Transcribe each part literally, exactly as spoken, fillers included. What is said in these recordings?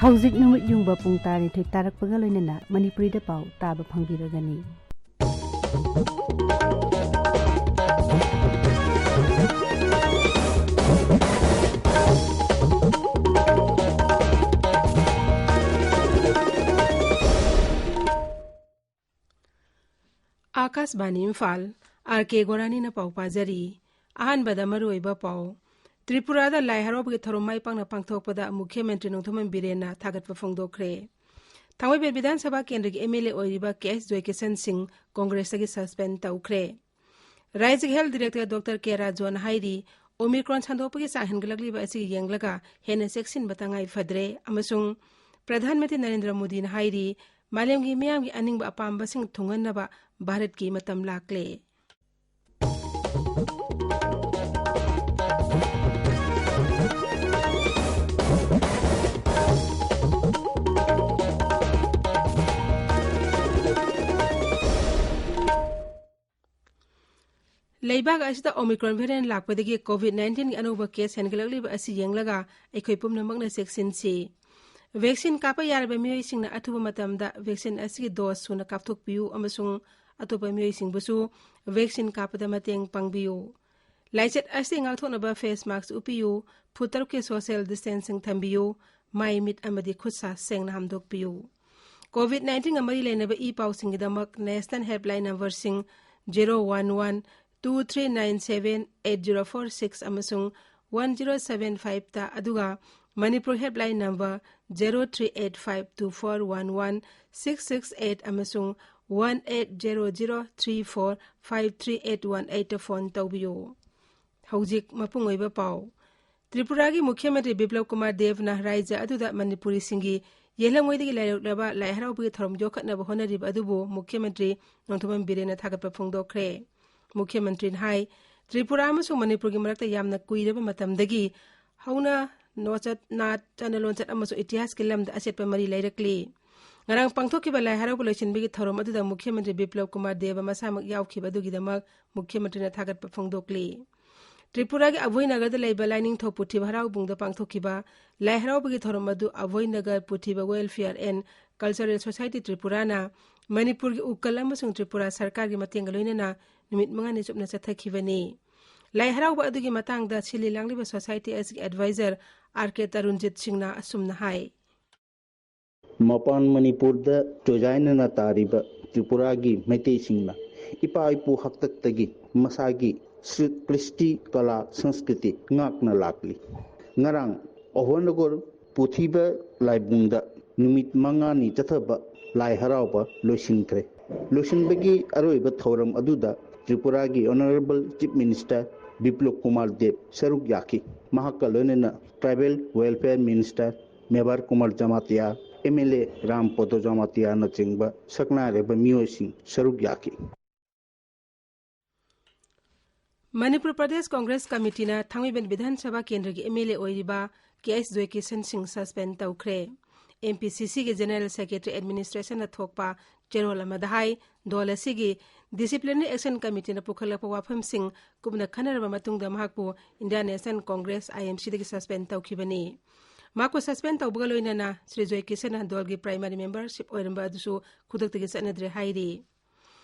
ꯍꯧꯖꯤꯛ ꯅꯨꯃꯤꯠ ꯌꯨꯡꯕ ꯄꯨꯡ ꯇꯔꯥꯅꯤꯊꯣꯏ ꯇꯥꯔꯛꯄꯒ ꯂꯣꯏꯅꯅ ꯃꯅꯤꯄꯨꯔꯤꯗ ꯄꯥꯎ ꯇꯥꯕ ꯐꯪꯕꯤꯔꯒꯅꯤ꯫ ꯑꯥꯀꯥꯁꯕꯥꯅꯤ ꯏꯝꯐꯥꯜ, ꯑꯥꯔ ꯀꯦ ꯒꯣꯔꯥꯅꯤꯅ ꯄꯥꯎ ꯄꯥꯖꯔꯤ꯫ ꯑꯍꯥꯟꯕꯗ ꯃꯔꯨꯑꯣꯏꯕ ꯄꯥꯎ꯫ ꯇ꯭ꯔꯤꯄꯨꯔꯥꯗ ꯂꯥꯏ ꯍꯔꯥꯎꯕꯒꯤ ꯊꯧꯔꯝ ꯃꯥꯏ ꯄꯥꯛꯅ ꯄꯥꯡꯊꯣꯛꯄꯗ ꯃꯨꯈ꯭ꯌ ꯃꯟꯇ꯭ꯔꯤ ꯅꯣꯡꯊꯣꯝꯕꯝ ꯕꯤꯔꯦꯟꯅ ꯊꯥꯒꯠꯄ ꯐꯣꯡꯗꯣꯛꯈ꯭ꯔꯦ꯫ ꯊꯥꯡꯃꯩꯕꯟ ꯕꯤꯙꯥꯟ ꯁꯚꯥ ꯀꯦꯟꯗ꯭ꯔꯒꯤ ꯑꯦꯝ ꯑꯦꯜ ꯑꯦ ꯑꯣꯏꯔꯤꯕ ꯀꯦ ꯑꯦꯁ ꯖꯣꯏꯀꯤꯁꯟ ꯁꯤꯡ ꯀꯣꯡꯒ꯭ꯔꯦꯁꯇꯒꯤ ꯁꯁꯄꯦꯟ ꯇꯧꯈ꯭ꯔꯦ꯫ ꯔꯥꯏꯖ꯭ꯌꯒꯤ ꯍꯦꯜꯊ ꯗꯤꯔꯦꯛꯇꯔ ꯗꯣꯛꯇꯔ ꯀꯦ ꯔꯥꯖꯨꯅ ꯍꯥꯏꯔꯤ, ꯑꯣꯃꯤꯀ꯭ꯔꯣꯟ ꯁꯟꯗꯣꯛꯄꯒꯤ ꯆꯥꯡ ꯍꯦꯟꯒꯠꯂꯛꯂꯤꯕ ꯑꯁꯤ ꯌꯦꯡꯂꯒ ꯍꯦꯟꯅ ꯆꯦꯛꯁꯤꯟꯕ ꯇꯉꯥꯏ ꯐꯗ꯭ꯔꯦ ꯑꯃꯁꯨꯡ ꯄ꯭ꯔꯙꯥꯟ ꯃꯟꯇ꯭ꯔꯤ ꯅꯔꯦꯟꯗ꯭ꯔ ꯃꯣꯗꯤꯅ ꯍꯥꯏꯔꯤ, ꯃꯥꯂꯦꯝꯒꯤ ꯃꯤꯌꯥꯝꯒꯤ ꯑꯅꯤꯡꯕ ꯑꯄꯥꯝꯕꯁꯤꯡ ꯊꯨꯡꯍꯟꯅꯕ ꯚꯥꯔꯠꯀꯤ ꯃꯇꯝ ꯂꯥꯛꯂꯦ꯫ ꯂꯩꯕꯥꯛ ꯑꯁꯤꯗ ꯑꯣꯃꯤꯀ꯭ꯔꯣꯟ ꯚꯦꯔꯤꯌꯦꯟ ꯂꯥꯛꯄꯗꯒꯤ ꯀꯣꯚꯤꯗ ꯅꯥꯏꯟꯇꯤꯟꯒꯤ ꯑꯅꯧꯕ ꯀꯦꯁ ꯍꯦꯟꯒꯠꯂꯛꯂꯤꯕ ꯑꯁꯤ ꯌꯦꯡꯂꯒ ꯑꯩꯈꯣꯏ ꯄꯨꯝꯅꯃꯛꯅ ꯆꯦꯛꯁꯤꯟꯁꯤ꯫ ꯚꯦꯛꯁꯤꯟ ꯀꯥꯞꯄ ꯌꯥꯔꯕ ꯃꯤꯑꯣꯏꯁꯤꯡꯅ ꯑꯊꯨꯕ ꯃꯇꯝꯗ ꯚꯦꯛꯁꯤꯟ ꯑꯁꯤꯒꯤ ꯗꯣꯁ ꯁꯨꯅ ꯀꯥꯞꯊꯣꯛꯄꯤꯌꯨ ꯑꯃꯁꯨꯡ ꯑꯇꯣꯞꯄ ꯃꯤꯑꯣꯏꯁꯤꯡꯕꯨꯁꯨ ꯚꯦꯛꯁꯤꯟ ꯀꯥꯞꯄꯗ ꯃꯇꯦꯡ ꯄꯥꯡꯕꯤꯌꯨ꯫ ꯂꯥꯏꯆꯠ ꯑꯁꯤ ꯉꯥꯛꯊꯣꯛꯅꯕ ꯐꯦꯁ ꯃꯥꯁꯛ ꯎꯞꯄꯤꯌꯨ, ꯐꯨꯠ ꯇꯔꯨꯛꯀꯤ ꯁꯣꯁꯤꯌꯦꯜ ꯗꯤꯁꯇꯦꯟꯁꯤꯡ ꯊꯝꯕꯤꯌꯨ, ꯃꯥꯏ, ꯃꯤꯠ ꯑꯃꯗꯤ ꯈꯨꯠꯁꯥ ꯁꯦꯡꯅ ꯍꯥꯝꯗꯣꯛꯄꯤꯌꯨ꯫ ꯀꯣꯚꯤꯗ ꯅꯥꯏꯟꯇꯤꯟꯒ ꯃꯔꯤ ꯂꯩꯅꯕ ꯏ ꯄꯥꯎꯁꯤꯡꯒꯤꯗꯃꯛ ꯅꯦꯁꯅꯦꯜ ꯍꯦꯜꯞꯂꯥꯏꯟ ꯅꯝꯕꯔꯁꯤꯡ zero one one two three nine seven eight zero four six ꯑꯃꯁꯨꯡ ꯋꯥꯟ ꯖꯤꯔꯣ ꯁꯚꯦꯟ ꯐꯥꯏꯚꯇ, ꯑꯗꯨꯒ Manipur helpline number zero three eight five two four one one six six eight ꯑꯃꯁꯨꯡ one eight zero zero three four five three eight one ꯑꯩꯠꯇ phone ꯇꯧꯕꯤꯌꯨ꯫ ꯍꯧꯖꯤꯛ ꯃꯄꯨꯡ ꯑꯣꯏꯕ ꯄꯥꯎ꯫ ꯇ꯭ꯔꯤꯄꯨꯔꯥꯒꯤ ꯃꯨꯈ꯭ꯌ ꯃꯟꯇ꯭ꯔꯤ ꯕꯤꯄ꯭ꯂꯕ ꯀꯨꯃꯥꯔ ꯗꯦꯕꯅ ꯔꯥꯖ꯭ꯌ ꯑꯗꯨꯗ ꯃꯅꯤꯄꯨꯔꯤꯁꯤꯡꯒꯤ ꯌꯦꯜꯍꯪꯉꯣꯏꯗꯒꯤ ꯂꯩꯔꯛꯂꯕ ꯂꯥꯏ ꯍꯔꯥꯎꯕꯒꯤ ꯊꯧꯔꯝ ꯌꯣꯛꯈꯠꯅꯕ ꯍꯣꯠꯅꯔꯤꯕ ꯑꯗꯨꯕꯨ ꯃꯨꯈ꯭ꯌ ꯃꯟꯇ꯭ꯔꯤ ꯅꯣꯡꯊꯣꯝꯕꯝ ꯕꯤꯔꯦꯟꯅ ꯊꯥꯒꯠꯄ ꯐꯣꯡꯗꯣꯛꯈ꯭ꯔꯦ꯫ ꯃꯨꯈ꯭ꯌ ꯃꯟꯇ꯭ꯔꯤꯅ ꯍꯥꯏ, ꯇ꯭ꯔꯤꯄꯨꯔꯥ ꯑꯃꯁꯨꯡ ꯃꯅꯤꯄꯨꯔꯒꯤ ꯃꯔꯛꯇ ꯌꯥꯝꯅ ꯀꯨꯏꯔꯕ ꯃꯇꯝꯗꯒꯤ ꯍꯧꯅ ꯅꯣꯆꯠ, ꯅꯥꯠ, ꯆꯠꯅ ꯂꯣꯟꯆꯠ ꯑꯃꯁꯨꯡ ꯏꯇꯤꯍꯥꯁꯀꯤ ꯂꯝꯗ ꯑꯆꯦꯠꯄ ꯃꯔꯤ ꯂꯩꯔꯛꯂꯤ꯫ ꯉꯔꯥꯡ ꯄꯥꯡꯊꯣꯛꯈꯤꯕ ꯂꯥꯏ ꯍꯔꯥꯎꯕ ꯂꯣꯏꯁꯤꯟꯕꯒꯤ ꯊꯧꯔꯝ ꯑꯗꯨꯗ ꯃꯨꯈ꯭ꯌ ꯃꯟꯇ꯭ꯔꯤ ꯕꯤꯄ꯭ꯂꯕ ꯀꯨꯃꯥꯔ ꯗꯦꯕ ꯃꯁꯥꯃꯛ ꯌꯥꯎꯈꯤꯕ ꯑꯗꯨꯒꯤꯗꯃꯛ ꯃꯨꯈ꯭ꯌ ꯃꯟꯇ꯭ꯔꯤꯅ ꯊꯥꯒꯠꯄ ꯐꯣꯡꯗꯣꯛꯂꯤ꯫ ꯇ꯭ꯔꯤꯄꯨꯔꯥꯒꯤ ꯑꯚꯣꯏꯅꯒꯔꯗ ꯂꯩꯕ ꯂꯥꯏꯅꯤꯡꯊꯧ ꯄꯨꯊꯤꯕ ꯍꯔꯥꯎꯕꯨꯡꯗ ꯄꯥꯡꯊꯣꯛꯈꯤꯕ ꯂꯥꯏ ꯍꯔꯥꯎꯕꯒꯤ ꯊꯧꯔꯝ ꯑꯗꯨ ꯑꯚꯣꯏꯅꯒꯔ ꯄꯨꯊꯤꯕ Welfare and Cultural Society ꯇ꯭ꯔꯤꯄꯨꯔꯥꯅ ꯃꯅꯤꯄꯨꯔꯒꯤ ꯎꯀꯜ ꯑꯃꯁꯨꯡ ꯇ꯭ꯔꯤꯄꯨꯔꯥ ꯁꯔꯀꯥꯔꯒꯤ ꯃꯇꯦꯡꯒ ꯂꯣꯏꯅꯅ ꯅꯨꯃꯤꯠ ꯃꯉꯥꯅꯤ ꯆꯨꯞꯅ ꯆꯠꯊꯈꯤꯕꯅꯤ꯫ ꯂꯥꯏ ꯍꯔꯥꯎꯕ ꯑꯗꯨꯒꯤ ꯃꯇꯥꯡꯗ ꯁꯤꯜꯂꯤ ꯂꯥꯡꯂꯤꯕ ꯁꯣꯁꯥꯏꯇꯤ ꯑꯁꯤꯒꯤ ꯑꯦꯗꯚꯥꯏꯖꯔ ꯑꯥꯔ ꯀꯦ ꯇꯔꯨꯟꯖꯤꯠ ꯁꯤꯡꯅ ꯑꯁꯨꯝꯅ ꯍꯥꯏ꯫ ꯃꯄꯥꯟ ꯃꯅꯤꯄꯨꯔꯗ ꯆꯣꯏꯖꯥꯏꯅꯅ ꯇꯥꯔꯤꯕ ꯇ꯭ꯔꯤꯄꯨꯔꯥꯒꯤ ꯃꯩꯇꯩꯁꯤꯡꯅ ꯏꯄꯥ ꯏꯄꯨ ꯍꯥꯛꯇꯛꯇꯒꯤ ꯃꯁꯥꯒꯤ ꯁ꯭ꯔꯤ-, ꯀ꯭ꯔꯤꯁꯇꯤ ꯀꯂꯥ ꯁꯪꯁꯀ꯭ꯔꯤꯇꯤ ꯉꯥꯛꯅ ꯂꯥꯛꯂꯤ꯫ ꯉꯔꯥꯡ ꯑꯍꯣꯟꯅꯒꯣꯔ ꯄꯨꯊꯤꯕ ꯂꯥꯏꯕꯨꯡꯗ ꯅꯨꯃꯤꯠ ꯃꯉꯥꯅꯤ ꯆꯠꯊꯕ ꯂꯥꯏ ꯍꯔꯥꯎꯕ ꯂꯣꯏꯁꯤꯟꯈ꯭ꯔꯦ꯫ ꯂꯣꯏꯁꯤꯟꯕꯒꯤ ꯑꯔꯣꯏꯕ ꯊꯧꯔꯝ ꯑꯗꯨꯗ ꯇ꯭ꯔꯤꯄꯨꯔꯥꯒꯤ honourable chief minister Biplab Kumar Deb ꯁꯔꯨꯛ ꯌꯥꯈꯤ꯫ ꯃꯍꯥꯛꯀ ꯂꯣꯏꯅꯅ tribal welfare minister Mebar Kumar Jamatia, M L A Ram Pado ꯖꯃꯥꯇꯤꯌꯥꯅꯆꯤꯡꯕ ꯁꯛꯅꯥꯏꯔꯕ ꯃꯤꯑꯣꯏꯁꯤꯡ ꯁꯔꯨꯛ ꯌꯥꯈꯤ꯫ ꯃꯅꯤꯄꯨꯔ ꯄ꯭ꯔꯗꯦꯁ ꯀꯣꯡꯒ꯭ꯔꯦꯁ ꯀꯃꯤꯇꯤꯅ ꯊꯥꯡꯃꯩꯕꯟ ꯕꯤꯙꯥꯟ ꯁꯚꯥ ꯀꯦꯟꯗ꯭ꯔꯒꯤ ꯑꯦꯝ ꯑꯦꯜ ꯑꯦ ꯑꯣꯏꯔꯤꯕ ꯀꯦ ꯑꯩꯆ ꯖꯣꯏꯀꯤꯁꯟ ꯁꯤꯡ ꯁꯁꯄꯦꯟ ꯇꯧꯈ꯭ꯔꯦ꯫ ꯑꯦꯝ ꯄꯤ ꯁꯤ ꯁꯤꯒꯤ ꯖꯦꯅꯔꯦꯜ ꯁꯦꯀ꯭ꯔꯦꯇꯔꯤ ꯑꯦꯗꯃꯤꯅꯤꯁꯇ꯭ꯔꯦꯁꯟꯅ ꯊꯣꯛꯄ ꯆꯦꯔꯣꯜ ꯑꯃꯗ ꯍꯥꯏ, ꯗꯣꯜ ꯑꯁꯤꯒꯤ ꯗꯤꯁꯤꯄ꯭ꯂꯤꯅꯔꯤ ꯑꯦꯛꯁꯟ ꯀꯃꯤꯇꯤꯅ ꯄꯨꯈꯠꯂꯛꯄ ꯋꯥꯐꯝꯁꯤꯡ ꯀꯨꯞꯅ ꯈꯟꯅꯔꯕ ꯃꯇꯨꯡꯗ ꯃꯍꯥꯛꯄꯨ ꯏꯟꯗꯤꯌꯥꯟ ꯅꯦꯁꯅꯦꯜ ꯀꯣꯡꯒ꯭ꯔꯦꯁ, ꯑꯥꯏ ꯑꯦꯟ ꯁꯤꯗꯒꯤ ꯁꯁꯄꯦꯟ ꯇꯧꯈꯤꯕꯅꯤ꯫ ꯃꯍꯥꯛꯄꯨ ꯁꯁꯄꯦꯟ ꯇꯧꯕꯒ ꯂꯣꯏꯅꯅ ꯁ꯭ꯔꯤ ꯖꯣꯏꯀꯤꯁꯟꯅ ꯗꯣꯜꯒꯤ ꯄ꯭ꯔꯥꯏꯃꯥꯔꯤ ꯃꯦꯝꯕꯔꯁꯤꯞ ꯑꯣꯏꯔꯝꯕ ꯑꯗꯨꯁꯨ ꯈꯨꯗꯛꯇꯒꯤ ꯆꯠꯅꯗ꯭ꯔꯦ ꯍꯥꯏꯔꯤ꯫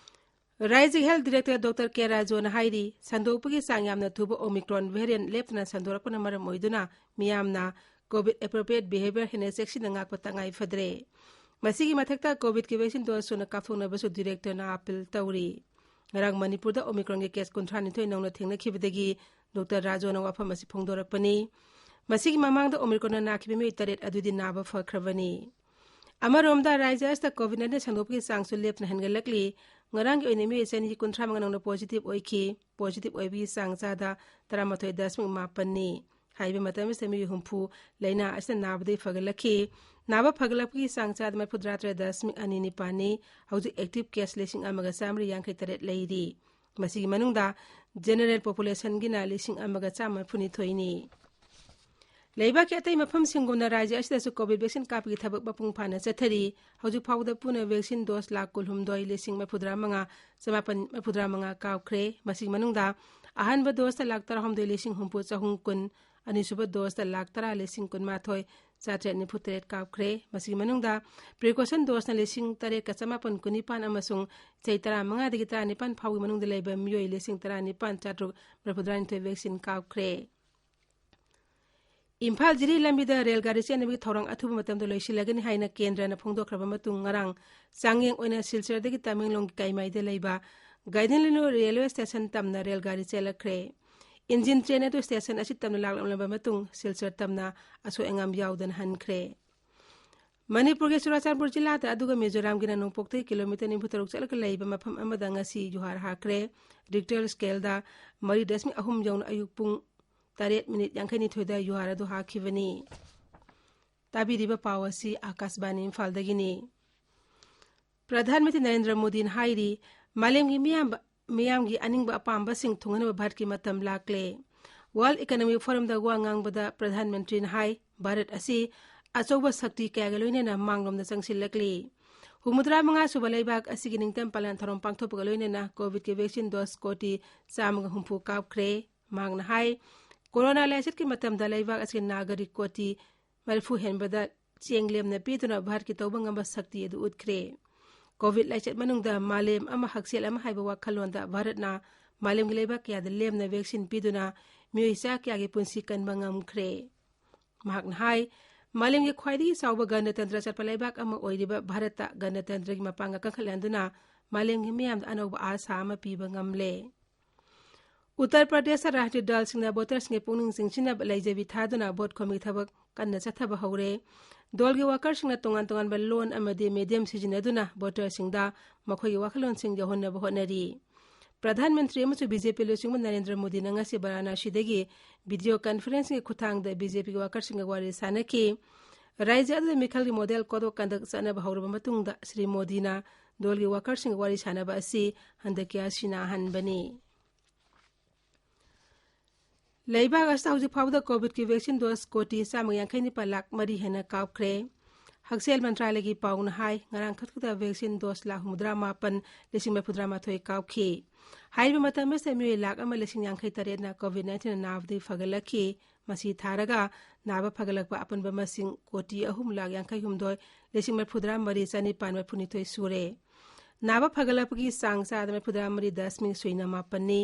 ꯔꯥꯏꯖ꯭ꯌꯒꯤ ꯍꯦꯜꯊ ꯗꯤꯔꯦꯛꯇꯔ ꯗꯣꯛꯇꯔ ꯀꯦ ꯔꯥꯖꯣꯅ ꯍꯥꯏꯔꯤ, ꯁꯟꯗꯣꯛꯄꯒꯤ ꯆꯥꯡ ꯌꯥꯝꯅ ꯊꯨꯕ ꯑꯣꯃꯤꯀ꯭ꯔꯣꯟ ꯚꯦꯔꯤꯌꯟ ꯂꯦꯞꯇꯅ ꯁꯟꯗꯣꯔꯛꯄꯅ ꯃꯔꯝ ꯑꯣꯏꯗꯨꯅ ꯃꯤꯌꯥꯝꯅ ꯀꯣꯚꯤꯗ ꯑꯦꯄ꯭ꯔꯣꯄ꯭ꯔꯤꯌꯦꯠ ꯕꯤꯍꯦꯕꯤꯌꯔ ꯍꯦꯟꯅ ꯆꯦꯛꯁꯤꯟꯅ ꯉꯥꯛꯄ ꯇꯉꯥꯏ ꯐꯗ꯭ꯔꯦ꯫ ꯃꯁꯤꯒꯤ ꯃꯊꯛꯇ ꯀꯣꯚꯤꯗꯀꯤ ꯚꯦꯛꯁꯤꯟ ꯗꯣꯁ ꯁꯨꯅ ꯀꯥꯞꯊꯣꯛꯅꯕꯁꯨ ꯗꯤꯔꯦꯛꯇꯔꯅ ꯑꯥꯄꯤꯜ ꯇꯧꯔꯤ꯫ ꯉꯔꯥꯡ ꯃꯅꯤꯄꯨꯔꯗ ꯑꯣꯃꯤꯀ꯭ꯔꯣꯟꯒꯤ ꯀꯦꯁ ꯀꯨꯟꯊ꯭ꯔꯥ ꯅꯤꯊꯣꯏ ꯅꯧꯅ ꯊꯦꯡꯅꯈꯤꯕꯗꯒꯤ ꯗꯣꯛꯇꯔ ꯔꯥꯖꯣꯅ ꯋꯥꯐꯝ ꯑꯁꯤ ꯐꯣꯡꯗꯣꯔꯛꯄꯅꯤ꯫ ꯃꯁꯤꯒꯤ ꯃꯃꯥꯡꯗ ꯑꯣꯃꯤꯀ꯭ꯔꯣꯟꯅ ꯅꯥꯈꯤꯕ ꯃꯤꯑꯣꯏ ꯇꯔꯦꯠ ꯑꯗꯨꯗꯤ ꯅꯥꯕ ꯐꯈ꯭ꯔꯕꯅꯤ꯫ ꯑꯃꯔꯣꯝꯗ, ꯔꯥꯖ꯭ꯌ ꯑꯁꯤꯗ ꯀꯣꯚꯤꯗ ꯅꯥꯏꯟꯇꯤꯟ ꯁꯟꯗꯣꯛꯄꯒꯤ ꯆꯥꯡꯁꯨ ꯂꯦꯞꯇꯅ ꯍꯦꯟꯒꯠꯂꯛꯂꯤ꯫ ꯉꯔꯥꯡꯒꯤ ꯑꯣꯏꯅ ꯃꯤꯑꯣꯏ ꯆꯅꯤ ꯀꯨꯟꯊ꯭ꯔꯥ ꯃꯉꯥ ꯅꯧꯅ ꯄꯣꯖꯤꯇꯤꯚ ꯑꯣꯏꯈꯤ꯫ ꯄꯣꯖꯤꯇꯤꯚ ꯑꯣꯏꯕꯒꯤ ꯆꯥꯡ ꯆꯥꯗ ꯇꯔꯥꯃꯥꯊꯣꯏ ꯗꯁꯃꯤꯛ ꯃꯥꯄꯟꯅꯤ꯫ ꯍꯥꯏꯔꯤꯕ ꯃꯇꯝ ꯑꯁꯤꯗ ꯃꯤꯑꯣꯏ ꯍꯨꯝꯐꯨ ꯂꯥꯏꯅꯥ ꯑꯁꯤꯅ ꯅꯥꯕꯗꯒꯤ ꯐꯒꯠꯂꯛꯈꯤ꯫ ꯅꯥꯕ ꯐꯒꯠꯂꯛꯄꯒꯤ ꯆꯥꯡ ꯆꯥꯗ ꯃꯔꯤꯐꯨꯇꯔꯥ ꯇꯔꯦꯠ ꯗꯁꯃꯤꯛ ꯑꯅꯤ ꯅꯤꯄꯥꯟꯅꯤ꯫ ꯍꯧꯖꯤꯛ ꯑꯦꯛꯇꯤꯚ ꯀꯦꯁ ꯂꯤꯁꯤꯡ ꯑꯃꯒ ꯆꯥꯃꯔꯤ ꯌꯥꯡꯈꯩ ꯇꯔꯦꯠ ꯂꯩꯔꯤ꯫ ꯃꯁꯤꯒꯤ ꯃꯅꯨꯡꯗ ꯖꯦꯅꯔꯦꯜ ꯄꯣꯄꯨꯂꯦꯁꯟꯒꯤꯅ ꯂꯤꯁꯤꯡ ꯑꯃꯒ ꯆꯥꯝꯃ ꯃꯔꯤꯐꯨꯅꯤꯊꯣꯏꯅꯤ꯫ ꯂꯩꯕꯥꯛꯀꯤ ꯑꯇꯩ ꯃꯐꯝꯁꯤꯡꯒꯨꯝꯅ ꯔꯥꯖ꯭ꯌ ꯑꯁꯤꯗꯁꯨ ꯀꯣꯚꯤꯗ ꯚꯦꯛꯁꯤꯟ ꯀꯥꯞꯄꯒꯤ ꯊꯕꯛ ꯃꯄꯨꯡ ꯐꯥꯅ ꯆꯠꯊꯔꯤ꯫ ꯍꯧꯖꯤꯛ ꯐꯥꯎꯕꯗ ꯄꯨꯟꯅ ꯚꯦꯛꯁꯤꯟ ꯗꯣꯁ ꯂꯥꯈ ꯀꯨꯟꯍꯨꯝꯗꯣꯏ ꯂꯤꯁꯤꯡ ꯃꯔꯤꯐꯨꯇꯔꯥ ꯃꯉꯥ ꯆꯃꯥꯄꯟ ꯃꯔꯤꯐꯨꯇꯔꯥ ꯃꯉꯥ ꯀꯥꯞꯈ꯭ꯔꯦ꯫ ꯃꯁꯤꯒꯤ ꯃꯅꯨꯡꯗ ꯑꯍꯥꯟꯕ ꯗꯣꯁꯇ ꯂꯥꯛ ꯇꯔꯥꯍꯨꯝꯗꯣꯏ ꯂꯤꯁꯤꯡ ꯍꯨꯝꯐꯨ ꯆꯍꯨꯝ ꯀꯨꯟ, ꯑꯅꯤꯁꯨꯕ ꯗꯣꯁꯇ ꯂꯥꯛ ꯇꯔꯥ ꯂꯤꯁꯤꯡ ꯀꯨꯟꯃꯥꯊꯣꯏ ꯆꯥꯇ꯭ꯔꯦꯠ ꯅꯤꯐꯨ ꯇꯔꯦꯠ ꯀꯥꯞꯈ꯭ꯔꯦ꯫ ꯃꯁꯤꯒꯤ ꯃꯅꯨꯡꯗ ꯄ꯭ꯔꯤꯀꯣꯁꯟ ꯗꯣꯁꯅ ꯂꯤꯁꯤꯡ ꯇꯔꯦꯠꯀ ꯆꯃꯥꯄꯟ ꯀꯨꯟꯅꯤꯄꯥꯟ ꯑꯃꯁꯨꯡ ꯆꯍꯤ ꯇꯔꯥꯃꯉꯥꯗꯒꯤ ꯇꯔꯥꯅꯤꯄꯥꯟ ꯐꯥꯎꯒꯤ ꯃꯅꯨꯡꯗ ꯂꯩꯕ ꯃꯤꯑꯣꯏ ꯂꯤꯁꯤꯡ ꯇꯔꯥꯅꯤꯄꯥꯟ ꯆꯥꯇ꯭ꯔꯨꯛ ꯃꯔꯤꯐꯨꯇꯔꯥꯅꯤꯊꯣꯏ ꯚꯦꯛꯁꯤꯟ ꯀꯥꯞꯈ꯭ꯔꯦ꯫ ꯏꯝꯐꯥꯜ ꯖꯤꯔꯤ ꯂꯝꯕꯤꯗ ꯔꯦꯜ ꯒꯥꯔꯤ ꯆꯦꯟꯅꯕꯒꯤ ꯊꯧꯔꯥꯡ ꯑꯊꯨꯕ ꯃꯇꯝꯗ ꯂꯣꯏꯁꯤꯜꯂꯒꯅꯤ ꯍꯥꯏꯅ ꯀꯦꯟꯗ꯭ꯔꯅ ꯐꯣꯡꯗꯣꯛꯈ꯭ꯔꯕ ꯃꯇꯨꯡ, ꯉꯔꯥꯡ ꯆꯥꯡꯌꯦꯡ ꯑꯣꯏꯅ ꯁꯤꯜꯆꯔꯗꯒꯤ ꯇꯃꯦꯡꯂꯣꯡꯒꯤ ꯀꯩꯃꯥꯏꯗ ꯂꯩꯕ ꯒꯥꯏꯗꯤꯟꯂꯤꯅꯨ ꯔꯦꯜꯋꯦ ꯁ꯭ꯇꯦꯁꯟ ꯇꯝꯅ ꯔꯦꯜ ꯒꯥꯔꯤ ꯆꯦꯜꯂꯛꯈ꯭ꯔꯦ꯫ ꯏꯟꯖꯤꯟ ꯇ꯭ꯔꯦꯟ ꯑꯗꯨ ꯁ꯭ꯇꯦꯁꯟ ꯑꯁꯤ ꯇꯝꯅ ꯂꯥꯛꯂꯝꯂꯕ ꯃꯇꯨꯡ ꯁꯤꯜꯆꯔ ꯇꯝꯅ ꯑꯁꯣꯏ ꯑꯉꯥꯝ ꯌꯥꯎꯗꯅ ꯍꯟꯈ꯭ꯔꯦ꯫ ꯃꯅꯤꯄꯨꯔꯒꯤ ꯆꯨꯔꯥꯆꯥꯟꯄꯨꯔ ꯖꯤꯂꯥꯗ ꯑꯗꯨꯒ ꯃꯤꯖꯣꯔꯥꯝꯒꯤꯅ ꯅꯣꯡꯄꯣꯛꯇꯒꯤ ꯀꯤꯂꯣꯃꯤꯇꯔ ꯅꯤꯐꯨ ꯇꯔꯨꯛ ꯆꯠꯂꯒ ꯂꯩꯕ ꯃꯐꯝ ꯑꯃꯗ ꯉꯁꯤ ꯌꯨꯍꯥꯔ ꯍꯥꯈ꯭ꯔꯦ꯫ ꯔꯤꯛꯇꯔ ꯁ꯭ꯀꯦꯜꯗ ꯃꯔꯤ ꯗꯁꯃꯤꯛ ꯑꯍꯨꯝ ꯌꯧꯅ ꯑꯌꯨꯛ ꯄꯨꯡ ꯇꯔꯦꯠ ꯃꯤꯅꯤꯠ ꯌꯥꯡꯈꯩꯅꯤꯊꯣꯏꯗ ꯌꯨꯍꯥꯔ ꯑꯗꯨ ꯍꯥꯈꯤꯕꯅꯤ꯫ ꯇꯥꯕꯤꯔꯤꯕ ꯄꯥꯎ ꯑꯁꯤ ꯑꯥꯀꯥꯁꯕꯥꯅꯤ ꯏꯝꯐꯥꯜꯗꯒꯤꯅꯤ꯫ ꯄ꯭ꯔꯙꯥꯟ ꯃꯟꯇ꯭ꯔꯤ ꯅꯔꯦꯟꯗ꯭ꯔ ꯃꯣꯗꯤꯅ ꯍꯥꯏꯔꯤ, ꯃꯥꯂꯦꯝꯒꯤ ꯃꯤꯌꯥꯝꯕ, ꯃꯤꯌꯥꯝꯒꯤ ꯑꯅꯤꯡꯕ ꯑꯄꯥꯝꯕꯁꯤꯡ ꯊꯨꯡꯍꯟꯅꯕ ꯚꯥꯔꯠꯀꯤ ꯃꯇꯝ ꯂꯥꯛꯂꯦ꯫ ꯋꯥꯔꯜꯗ ꯏꯀꯅꯣꯃꯤꯛ ꯐꯣꯔꯝꯗ ꯋꯥ ꯉꯥꯡꯕꯗ ꯄ꯭ꯔꯙꯥꯟ ꯃꯟꯇ꯭ꯔꯤꯅ ꯍꯥꯏ, ꯚꯥꯔꯠ ꯑꯁꯤ ꯑꯆꯧꯕ ꯁꯛꯇꯤ ꯀꯌꯥꯒ ꯂꯣꯏꯅꯅ ꯃꯥꯡꯂꯣꯝꯗ ꯆꯪꯁꯤꯜꯂꯛꯂꯤ꯫ ꯍꯨꯝꯐꯨꯇꯔꯥ ꯃꯉꯥ ꯁꯨꯕ ꯂꯩꯕꯥꯛ ꯑꯁꯤꯒꯤ ꯅꯤꯡꯇꯝ ꯄꯥꯂꯟ ꯊꯧꯔꯝ ꯄꯥꯡꯊꯣꯛꯄꯒ ꯂꯣꯏꯅꯅ ꯀꯣꯚꯤꯗꯀꯤ ꯚꯦꯛꯁꯤꯟ ꯗꯣꯁ ꯀꯣꯇꯤ ꯆꯥꯝꯃꯒ ꯍꯨꯝꯐꯨ ꯀꯥꯞꯈ꯭ꯔꯦ꯫ ꯃꯍꯥꯛꯅ ꯍꯥꯏ, ꯀꯣꯔꯣꯅꯥ ꯂꯥꯏꯆꯠꯀꯤ ꯃꯇꯝꯗ ꯂꯩꯕꯥꯛ ꯑꯁꯤꯒꯤ ꯅꯥꯒꯔꯤꯛ ꯀꯣꯇꯤ ꯃꯔꯤꯐꯨ ꯍꯦꯟꯕꯗ ꯆꯦꯡ ꯂꯦꯝꯅ ꯄꯤꯗꯨꯅ ꯚꯥꯔꯠꯀꯤ ꯇꯧꯕ ꯉꯝꯕ ꯁꯛꯇꯤ ꯑꯗꯨ ꯎꯠꯈ꯭ꯔꯦ꯫ ꯀꯣꯚꯤꯗ ꯂꯥꯏꯆꯠ ꯃꯅꯨꯡꯗ ꯃꯥꯂꯦꯝ ꯑꯃ ꯍꯛꯁꯦꯜ ꯑꯃ ꯍꯥꯏꯕ ꯋꯥꯈꯜꯂꯣꯟꯗ ꯚꯥꯔꯠꯅ ꯃꯥꯂꯦꯝꯒꯤ ꯂꯩꯕꯥꯛ ꯀꯌꯥꯗ ꯂꯦꯝꯅ ꯚꯦꯛꯁꯤꯟ ꯄꯤꯗꯨꯅ ꯃꯤꯑꯣꯏ ꯆꯥ ꯀꯌꯥꯒꯤ ꯄꯨꯟꯁꯤ ꯀꯟꯕ ꯉꯝꯈ꯭ꯔꯦ꯫ ꯃꯍꯥꯛꯅ ꯍꯥꯏ, ꯃꯥꯂꯦꯝꯒꯤ ꯈ꯭ꯋꯥꯏꯗꯒꯤ ꯆꯥꯎꯕ ꯒꯅꯇꯟꯇ꯭ꯔ ꯆꯠꯄ ꯂꯩꯕꯥꯛ ꯑꯃ ꯑꯣꯏꯔꯤꯕ ꯚꯥꯔꯠꯇ ꯒꯅꯇꯟꯇ꯭ꯔꯒꯤ ꯃꯄꯥꯡꯒꯜ ꯀꯟꯈꯠꯍꯟꯗꯨꯅ ꯃꯥꯂꯦꯝꯒꯤ ꯃꯤꯌꯥꯝꯗ ꯑꯅꯧꯕ ꯑꯥꯁꯥ ꯑꯃ ꯄꯤꯕ ꯉꯝꯂꯦ꯫ ꯎꯠꯇꯔ ꯄ꯭ꯔꯗꯦꯁꯇ ꯔꯥꯖꯅꯤꯇꯤ ꯗꯜꯁꯤꯡꯅ ꯚꯣꯇꯔꯁꯤꯡꯒꯤ ꯄꯨꯛꯅꯤꯡ ꯆꯤꯡꯁꯤꯟꯅꯕ ꯂꯩꯖꯕꯤ ꯊꯥꯗꯨꯅ ꯚꯣꯠ ꯈꯣꯝꯕꯒꯤ ꯊꯕꯛ ꯀꯟꯅ ꯆꯠꯊꯕ ꯍꯧꯔꯦ꯫ ꯗꯜꯒꯤ ꯋꯥꯀꯔꯁꯤꯡꯅ ꯇꯣꯉꯥꯟ ꯇꯣꯉꯥꯟꯕ ꯂꯣꯟ ꯑꯃꯗꯤ ꯃꯦꯗꯤꯌꯝ ꯁꯤꯖꯤꯟꯅꯗꯨꯅ ꯚꯣꯇꯔꯁꯤꯡꯗ ꯃꯈꯣꯏꯒꯤ ꯋꯥꯈꯜꯂꯣꯟꯁꯤꯡ ꯌꯧꯍꯟꯅꯕ ꯍꯣꯠꯅꯔꯤ꯫ ꯄ꯭ꯔꯙꯥꯟ ꯃꯟꯇ꯭ꯔꯤ ꯑꯃꯁꯨꯡ ꯕꯤ ꯖꯦ ꯄꯤ ꯂꯨꯆꯤꯡꯕ ꯅꯔꯦꯟꯗ꯭ꯔ ꯃꯣꯗꯤꯅ ꯉꯁꯤ ꯕꯔꯥꯅꯥꯁꯤꯗꯒꯤ ꯚꯤꯗꯤꯑꯣ ꯀꯟꯐꯔꯦꯟꯁꯤꯡꯒꯤ ꯈꯨꯠꯊꯥꯡꯗ ꯕꯤ ꯖꯦ ꯄꯤꯒꯤ ꯋꯥꯀꯔꯁꯤꯡꯒ ꯋꯥꯔꯤ ꯁꯥꯟꯅꯈꯤ꯫ ꯔꯥꯖ꯭ꯌ ꯑꯗꯨꯗ ꯃꯤꯈꯜꯒꯤ ꯃꯣꯗꯦꯜ ꯀꯣꯗ ꯑꯣꯐ ꯀꯟꯗꯛ ꯆꯠꯅꯕ ꯍꯧꯔꯕ ꯃꯇꯨꯡꯗ ꯁ꯭ꯔꯤ ꯃꯣꯗꯤꯅ ꯗꯜꯒꯤ ꯋꯥꯀꯔꯁꯤꯡꯒ ꯋꯥꯔꯤ ꯁꯥꯟꯅꯕ ꯑꯁꯤ ꯍꯟꯗꯛꯀꯤ ꯑꯁꯤꯅ ꯑꯍꯥꯟꯕꯅꯤ꯫ ꯂꯩꯕꯥꯛ ꯑꯁꯤꯗ ꯍꯧꯖꯤꯛ ꯐꯥꯎꯕꯗ ꯀꯣꯚꯤꯗꯀꯤ ꯚꯦꯛꯁꯤꯟ ꯗꯣꯁ ꯀꯣꯇꯤ ꯆꯥꯝꯃ ꯌꯥꯡꯈꯩ ꯅꯤꯄꯥꯟ ꯂꯥꯈ ꯃꯔꯤ ꯍꯦꯟꯅ ꯀꯥꯞꯈ꯭ꯔꯦ꯫ ꯍꯛꯁꯦꯜ ꯃꯟꯇ꯭ꯔꯥꯂꯌꯒꯤ ꯄꯥꯎꯅ ꯍꯥꯏ, ꯉꯔꯥꯡ ꯈꯛꯇꯗ ꯚꯦꯛꯁꯤꯟ ꯗꯣꯁ ꯂꯥꯈ ꯍꯨꯝꯐꯨꯇꯔꯥ ꯃꯥꯄꯟ ꯂꯤꯁꯤꯡ ꯃꯔꯤꯐꯨꯇꯔꯥ ꯃꯥꯊꯣꯏ ꯀꯥꯞꯈꯤ꯫ ꯍꯥꯏꯔꯤꯕ ꯃꯇꯝ ꯑꯁꯤꯗ ꯃꯤꯑꯣꯏ ꯂꯥꯈ ꯑꯃ ꯂꯤꯁꯤꯡ ꯌꯥꯡꯈꯩ ꯇꯔꯦꯠꯅ ꯀꯣꯚꯤꯗ ꯅꯥꯏꯟꯇꯤꯟ ꯅꯥꯕꯗꯒꯤ ꯐꯒꯠꯂꯛꯈꯤ꯫ ꯃꯁꯤ ꯊꯥꯔꯒ ꯅꯥꯕ ꯐꯒꯠꯂꯛꯄ ꯑꯄꯨꯟꯕ ꯃꯁꯤꯡ ꯀꯣꯇꯤ ꯑꯍꯨꯝ ꯂꯥꯈ ꯌꯥꯡꯈꯩ ꯍꯨꯝꯗꯣꯏ ꯂꯤꯁꯤꯡ ꯃꯔꯤꯐꯨꯇꯔꯥ ꯃꯔꯤ ꯆꯅꯤꯄꯥꯟ ꯃꯔꯤꯐꯨꯅꯤꯊꯣꯏ ꯁꯨꯔꯦ꯫ ꯅꯥꯕ ꯐꯒꯠꯂꯛꯄꯒꯤ ꯆꯥꯡ ꯆꯥꯗ ꯃꯔꯤꯐꯨꯇꯔꯥ ꯃꯔꯤ ꯗꯁꯃꯤꯛ ꯁꯨꯏꯅ ꯃꯥꯄꯟꯅꯤ꯫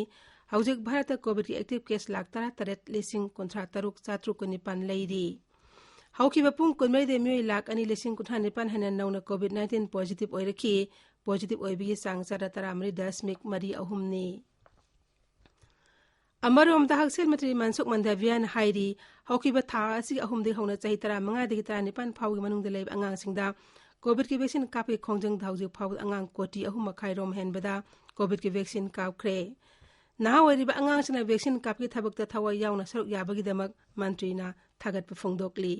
ꯍꯧꯖꯤꯛ ꯚꯥꯔꯠꯇ ꯀꯣꯚꯤꯗꯀꯤ ꯑꯦꯛꯇꯤꯚ ꯀꯦꯁ ꯂꯥꯈ ꯇꯔꯥ ꯇꯔꯦꯠ ꯂꯤꯁꯤꯡ ꯀꯨꯟꯊ꯭ꯔꯥ ꯇꯔꯨꯛ ꯆꯥꯇ꯭ꯔꯨꯛ ꯀꯨꯟꯅꯤꯄꯥꯟ ꯂꯩꯔꯤ꯫ ꯍꯧꯈꯤꯕ ꯄꯨꯡ ꯀꯨꯟꯃꯔꯤꯗ ꯃꯤꯑꯣꯏ ꯂꯥꯈ ꯑꯅꯤ ꯂꯤꯁꯤꯡ ꯀꯨꯟꯊ꯭ꯔꯥ ꯅꯤꯄꯥꯟ ꯍꯦꯟꯅ ꯅꯧꯅ ꯀꯣꯚꯤꯗ ꯅꯥꯏꯟꯇꯤꯟ ꯄꯣꯖꯤꯇꯤꯚ ꯑꯣꯏꯔꯛꯈꯤ꯫ ꯄꯣꯖꯤꯇꯤꯚ ꯑꯣꯏꯕꯒꯤ ꯆꯥꯡ ꯆꯥꯗ ꯇꯔꯥꯃꯔꯤ ꯗꯁꯃꯤꯛ ꯃꯔꯤ ꯑꯍꯨꯝꯅꯤ꯫ ꯑꯃꯔꯣꯝꯗ ꯍꯛꯁꯦꯜ ꯃꯟꯇ꯭ꯔꯤ ꯃꯟꯁꯨꯈ ꯃꯟꯗꯥꯚꯤꯌꯥꯅ ꯍꯥꯏꯔꯤ, ꯍꯧꯈꯤꯕ ꯊꯥ ꯑꯁꯤꯒꯤ ꯑꯍꯨꯝꯗꯒꯤ ꯍꯧꯅ ꯆꯍꯤ ꯇꯔꯥꯃꯉꯥꯗꯒꯤ ꯇꯔꯥꯅꯤꯄꯥꯟ ꯐꯥꯎꯒꯤ ꯃꯅꯨꯡꯗ ꯂꯩꯕ ꯑꯉꯥꯡꯁꯤꯡꯗ ꯀꯣꯚꯤꯗꯀꯤ ꯚꯦꯛꯁꯤꯟ ꯀꯥꯞꯄꯒꯤ ꯈꯣꯡꯖꯪꯗ ꯍꯧꯖꯤꯛ ꯐꯥꯎꯕꯗ ꯑꯉꯥꯡ ꯀꯣꯇꯤ ꯑꯍꯨꯝ ꯃꯈꯥꯏ ꯔꯣꯝ ꯍꯦꯟꯕꯗ ꯀꯣꯚꯤꯗꯀꯤ ꯚꯦꯛꯁꯤꯟ ꯀꯥꯞꯈ꯭ꯔꯦ꯫ ꯅꯍꯥ ꯑꯣꯏꯔꯤꯕ ꯑꯉꯥꯡꯁꯤꯡꯅ ꯚꯦꯛꯁꯤꯟ ꯀꯥꯞꯄꯒꯤ ꯊꯕꯛꯇ ꯊꯋꯥꯏ ꯌꯥꯎꯅ ꯁꯔꯨꯛ ꯌꯥꯕꯒꯤꯗꯃꯛ ꯃꯟꯇ꯭ꯔꯤꯅ ꯊꯥꯒꯠꯄ ꯐꯣꯡꯗꯣꯛꯂꯤ꯫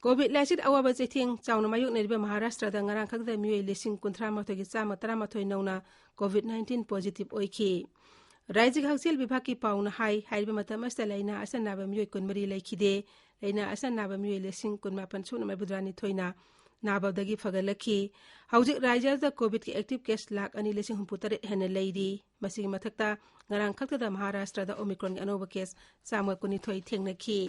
ꯀꯣꯚꯤꯗ ꯂꯥꯏꯆꯠ ꯑꯋꯥꯕ ꯆꯩꯊꯦꯡ ꯆꯥꯎꯅ ꯃꯥꯌꯣꯛꯅꯔꯤꯕ ꯃꯍꯥꯔꯥꯁꯇ꯭ꯔꯗ ꯉꯔꯥꯡ ꯈꯛꯇꯗ ꯃꯤꯑꯣꯏ ꯂꯤꯁꯤꯡ ꯀꯨꯟꯊ꯭ꯔꯥ ꯃꯥꯊꯣꯏꯒꯤ ꯆꯥꯝꯃ ꯇꯔꯥꯃꯥꯊꯣꯏ ꯅꯧꯅ ꯀꯣꯚꯤꯗ ꯅꯥꯏꯟꯇꯤꯟ ꯄꯣꯖꯤꯇꯤꯚ ꯑꯣꯏꯈꯤ꯫ ꯔꯥꯖ꯭ꯌꯒꯤ ꯍꯛꯁꯦꯜ ꯕꯤꯚꯥꯒꯀꯤ ꯄꯥꯎꯅ ꯍꯥꯏ, ꯍꯥꯏꯔꯤꯕ ꯃꯇꯝ ꯑꯁꯤꯗ ꯂꯥꯏꯅꯥ ꯑꯁꯤꯅ ꯅꯥꯕ ꯃꯤꯑꯣꯏ ꯀꯨꯟꯃꯔꯤ ꯂꯩꯈꯤꯗꯦ꯫ ꯂꯥꯏꯅꯥ ꯑꯁꯤꯅ ꯅꯥꯕ ꯃꯤꯑꯣꯏ ꯂꯤꯁꯤꯡ ꯀꯨꯟꯃꯥꯄꯟ ꯁꯨꯞꯅ ꯃꯔꯤꯐꯨꯇꯔꯥꯅꯤꯊꯣꯏꯅ ꯅꯥꯕꯗꯒꯤ ꯐꯒꯠꯂꯛꯈꯤ꯫ ꯍꯧꯖꯤꯛ ꯔꯥꯖ꯭ꯌꯗ ꯀꯣꯚꯤꯗꯀꯤ ꯑꯦꯛꯇꯤꯚ ꯀꯦꯁ ꯂꯥꯈ ꯑꯅꯤ ꯂꯤꯁꯤꯡ ꯍꯨꯝꯐꯨ ꯇꯔꯦꯠ ꯍꯦꯟꯅ ꯂꯩꯔꯤ꯫ ꯃꯁꯤꯒꯤ ꯃꯊꯛꯇ ꯉꯔꯥꯡ ꯈꯛꯇꯗ ꯃꯍꯥꯔꯥꯁꯇ꯭ꯔꯗ ꯑꯣꯃꯤꯀ꯭ꯔꯣꯟꯒꯤ ꯑꯅꯧꯕ ꯀꯦꯁ ꯆꯥꯝꯃ ꯀꯨꯟꯅꯤꯊꯣꯏ ꯊꯦꯡꯅꯈꯤ꯫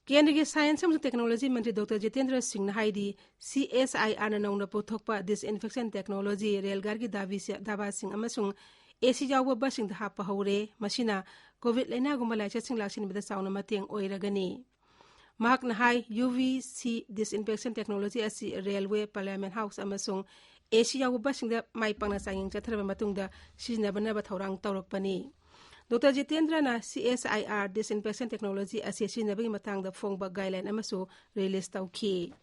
ꯀꯦꯟꯗ꯭ꯔꯒꯤ ꯁꯥꯏꯟꯁ ꯑꯃꯁꯨꯡ ꯇꯦꯛꯅꯣꯂꯣꯖꯤ ꯃꯟꯇ꯭ꯔꯤ ꯗꯣꯛꯇꯔ ꯖꯤꯇꯦꯟꯗ꯭ꯔ ꯁꯤꯡꯅ ꯍꯥꯏꯔꯤ, ꯁꯤ ꯑꯦꯁ ꯑꯥꯏ ꯑꯥꯔꯅ ꯅꯧꯅ ꯄꯨꯊꯣꯛꯄ disinfection technology, ꯔꯦꯜ ꯒꯥꯔꯤꯒꯤ ꯗꯥꯕꯤꯁꯦ-, ꯗꯥꯕꯥꯁꯤꯡ ꯑꯃꯁꯨꯡ ꯑꯦ ꯁꯤ ꯌꯥꯎꯕ ꯕꯁꯁꯤꯡꯗ ꯍꯥꯞꯄ ꯍꯧꯔꯦ꯫ ꯃꯁꯤꯅ ꯀꯣꯚꯤꯗ ꯂꯥꯏꯅꯥꯒꯨꯝꯕ ꯂꯥꯏꯆꯠꯁꯤꯡ ꯂꯥꯛꯁꯤꯟꯕꯗ ꯆꯥꯎꯅ ꯃꯇꯦꯡ ꯑꯣꯏꯔꯒꯅꯤ꯫ ꯃꯍꯥꯛꯅ ꯍꯥꯏ, U V C disinfection technology ꯑꯁꯤ ꯔꯦꯜꯋꯦ, ꯄꯥꯔꯂꯤꯌꯥꯃꯦꯟ ꯍꯥꯎꯁ ꯑꯃꯁꯨꯡ ꯑꯦ ꯁꯤ ꯌꯥꯎꯕ ꯕꯁꯁꯤꯡꯗ ꯃꯥꯏ ꯄꯥꯛꯅ ꯆꯥꯡꯌꯦꯡ ꯆꯠꯊꯔꯕ ꯃꯇꯨꯡꯗ ꯁꯤꯖꯤꯟꯅꯕꯅꯕ ꯊꯧꯔꯥꯡ ꯇꯧꯔꯛꯄꯅꯤ꯫ ꯗꯣꯛꯇꯔ ꯖꯤꯇꯦꯟꯗ꯭ꯔꯅ ꯁꯤ ꯑꯦꯁ ꯑꯥꯏ ꯑꯥꯔ disinfection technology ꯑꯁꯤ ꯁꯤꯖꯤꯟꯅꯕꯒꯤ ꯃꯇꯥꯡꯗ ꯐꯣꯡꯕ ꯒꯥꯏꯗꯂꯥꯏꯟ ꯑꯃꯁꯨ ꯔꯤꯂꯤꯖ ꯇꯧꯈꯤ꯫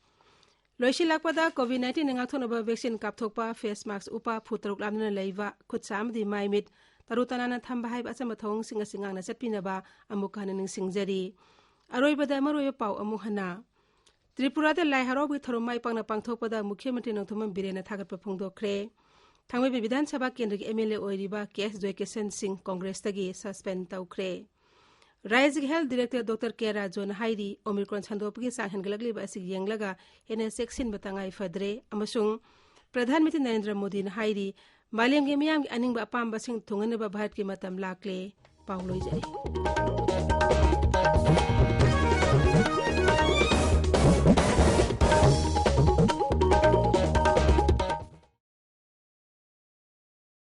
ꯂꯣꯏꯁꯤꯜꯂꯛꯄꯗ, ꯀꯣꯚꯤꯗ ꯅꯥꯏꯟꯇꯤꯟ ꯉꯥꯛꯊꯣꯛꯅꯕ ꯚꯦꯛꯁꯤꯟ ꯀꯥꯞꯊꯣꯛꯄ, ꯐꯦꯁ ꯃꯥꯛꯁ ꯎꯞꯄ, ꯐꯨꯠ ꯇꯔꯨꯛ ꯂꯥꯞꯅꯅ ꯂꯩꯕ, ꯈꯨꯠ ꯁꯥ ꯑꯃꯗꯤ ꯃꯥꯏ ꯃꯤꯠ ꯇꯔꯨ ꯇꯅꯥꯟꯅ ꯊꯝꯕ ꯍꯥꯏꯕ ꯑꯆꯝꯕ ꯊꯧꯑꯣꯡꯁꯤꯡ ꯑꯁꯤ ꯉꯥꯛꯅ ꯆꯠꯄꯤꯅꯕ ꯑꯃꯨꯛ ꯍꯟꯅ ꯅꯤꯡꯁꯤꯡꯖꯔꯤ꯫ ꯑꯔꯣꯏꯕꯗ ꯃꯔꯨꯑꯣꯏꯕ ꯄꯥꯎ ꯑꯃꯨꯛ ꯍꯟꯅ꯫ ꯇ꯭ꯔꯤꯄꯨꯔꯥꯗ ꯂꯥꯏ ꯍꯔꯥꯎꯕꯒꯤ ꯊꯧꯔꯝ ꯃꯥꯏ ꯄꯥꯛꯅ ꯄꯥꯡꯊꯣꯛꯄꯗ ꯃꯨꯈ꯭ꯌ ꯃꯟꯇ꯭ꯔꯤ ꯅꯣꯡꯊꯣꯝꯕꯝ ꯕꯤꯔꯦꯟꯅ ꯊꯥꯒꯠꯄ ꯐꯣꯡꯗꯣꯛꯈ꯭ꯔꯦ꯫ ꯊꯥꯡꯃꯩꯕꯟ ꯕꯤꯙꯥꯟ ꯁꯚꯥ ꯀꯦꯟꯗ꯭ꯔꯒꯤ ꯑꯦꯝ ꯑꯦꯜ ꯑꯦ ꯑꯣꯏꯔꯤꯕ ꯀꯦ ꯑꯦꯁ ꯖꯣꯏꯀꯤꯁꯟ ꯁꯤꯡ ꯀꯣꯡꯒ꯭ꯔꯦꯁꯇꯒꯤ ꯁꯁꯄꯦꯟ ꯇꯧꯈ꯭ꯔꯦ꯫ ꯔꯥꯖ꯭ꯌꯒꯤ ꯍꯦꯜꯊ ꯗꯤꯔꯦꯛꯇꯔ ꯗꯣꯛꯇꯔ ꯀꯦ ꯔꯥꯖꯨꯅ ꯍꯥꯏꯔꯤ, ꯑꯣꯃꯤꯀ꯭ꯔꯣꯟ ꯁꯟꯗꯣꯛꯄꯒꯤ ꯆꯥꯡ ꯍꯦꯟꯒꯠꯂꯛꯂꯤꯕ ꯑꯁꯤ ꯌꯦꯡꯂꯒ ꯍꯦꯟꯅ ꯆꯦꯛꯁꯤꯟꯕ ꯇꯉꯥꯏ ꯐꯗ꯭ꯔꯦ꯫ ꯑꯃꯁꯨꯡ ꯄ꯭ꯔꯙꯥꯟ ꯃꯟꯇ꯭ꯔꯤ ꯅꯔꯦꯟꯗ꯭ꯔ ꯃꯣꯗꯤꯅ ꯍꯥꯏꯔꯤ, ꯃꯥꯂꯦꯝꯒꯤ ꯃꯤꯌꯥꯝꯒꯤ ꯑꯅꯤꯡꯕ ꯑꯄꯥꯝꯕꯁꯤꯡ ꯊꯨꯡꯍꯟꯅꯕ ꯚꯥꯔꯠꯀꯤ ꯃꯇꯝ ꯂꯥꯛꯂꯦ꯫ ꯄꯥꯎ ꯂꯣꯏꯖꯔꯦ꯫